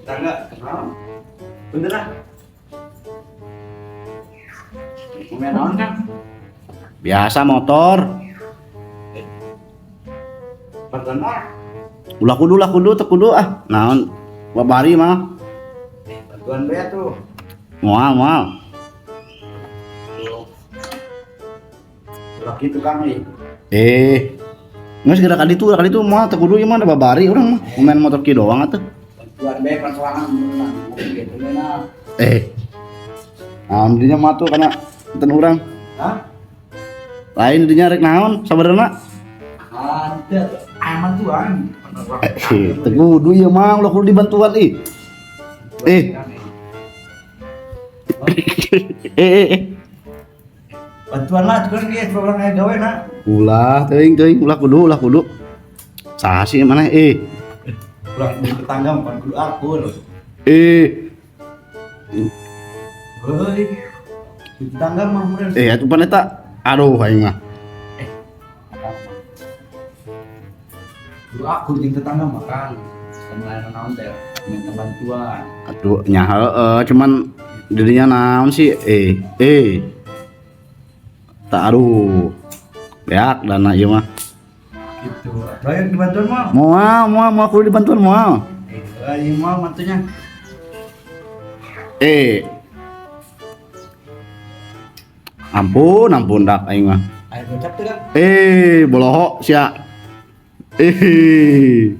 Tangga kenal. Bener ah. Mau main naon, Kang? Biasa motor. Bantuan mah. Ulah kudu teu kudu ah. Naon babari mah. Bantuan bae tuh. Moal moal. Tuh. Ulah kitu, Kang, ih. Geus gerak ka ditu moal teu kudu ieu mah da babari urang mah. Mau main motor kieu doang atuh. Bantuan bae pan sorangan bener gitu nah. Naon dinya mah tuh kana enten urang. Hah? Lain dinya rek naon sabenerna? Ada ayam bantuan. Teu kudu ieu mah ulah kudu dibantuan ih. Eh. Eh, eh, eh. Bantuan lah tuh kan dia orang aya gawe na. Ulah teuing teuing ulah kudu ulah kudu. Saha sih maneh eh? Ulah di tetangga mah kudu akur. Eh, Heuy. Di tetangga mah meureun. Eh, atuh pan eta. Aduh aing mah. Kudu akur jeung tetangga mah, Kang. Sama naon teh minta bantuan. Aduh nya heeh, cuman dirinya naon sih? Eh, eh. Tak aduh. Beak dana ieu mah. Gitu. Ayo dibantuan mah. Moal, moal, moal kudu dibantuan moal. Eh, ayo mah mantunya. Eh. Ampun, ampun dak aing mah. Ayo gocap tuh, Kang. Eh, boloho sia. Eh.